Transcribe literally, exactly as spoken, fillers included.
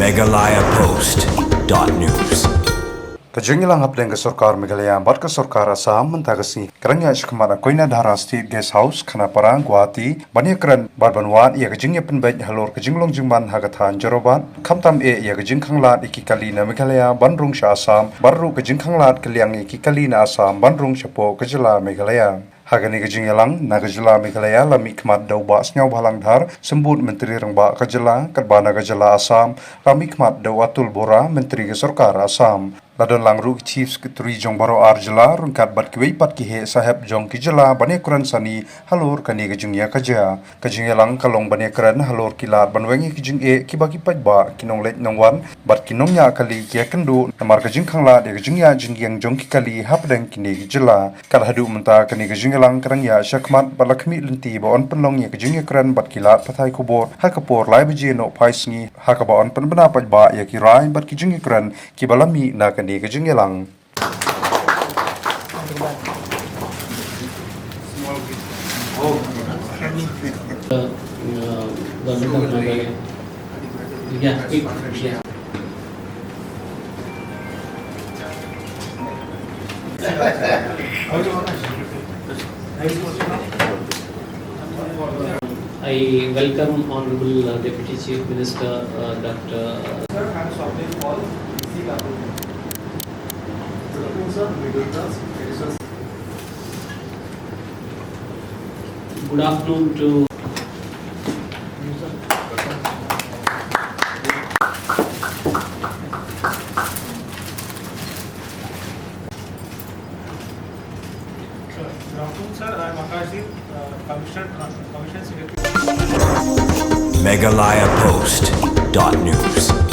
Meghalaya Post dot news. Ka jingïalang hapdeng ka sorkar Meghalaya bad ka sorkar Assam mynta ka sngi ka dang ïaid shakhmat ha Koinadhara State Guest House, Khanapara, Guwahati, ban ïakren bad ban wad ïa ka jingïapynbeit halor ka jinglong jingman ha ka thaiñ Jorabat, khamtam eh ïa ka jingkhanglad ïa ki kali na Meghalaya ban rung sha Assam, bad ruh ka jingkhanglad ka liang ïa ki kali na Assam ban rung shapoh ka jylla Meghalaya. Ha kane ka jingïalang, na ka jylla Meghalaya la mihkhmat da u Bah Sniawbhalang Dhar, Symbud Myntri Rangbah ka jylla, katba na ka jylla Assam la mihkhmat da u Atul Bora, Myntri ka sorkar Assam. La don lang ruh ki Chief Secretary jong baroh ar jylla, ryngkat bad kiwei pat ki heh sahep jong ki jylla ban ïakren sani halor kane ka jingïakajia. Ka jingïalang ka long ban ïakren halor ki lad ban weng ïa ki jingeh kiba ki paidbah, ki nongleit nongwan bad ki nongñiah kali ki ïakynduh namar ka jingkhanglad ïa ka jingïaid jingïeng jong ki kali hapdeng kine ki jylla. Kat haduh mynta kane ka jingïalang ka dang ïaid shakhmat bad la khmih lynti ba yn pynlong ïa ka jingïakren bad ki lad pathai khubor ha ka por lai baje nohphai sngi, ha kaba yn pynbna paidbah ïa ki rai bad ki jingïakren kiba la mih na kane ka jingïalang. I welcome Honorable, uh, Deputy Chief Minister, uh, Doctor Sir, I am Swapnil Paul, D C Latur. Good afternoon, sir. Middle class, additional. Good afternoon to Sir, good afternoon, sir. I am Akash Deep, uh, Commissioner, uh, Commissioner Secretary. Meghalaya Post dot news.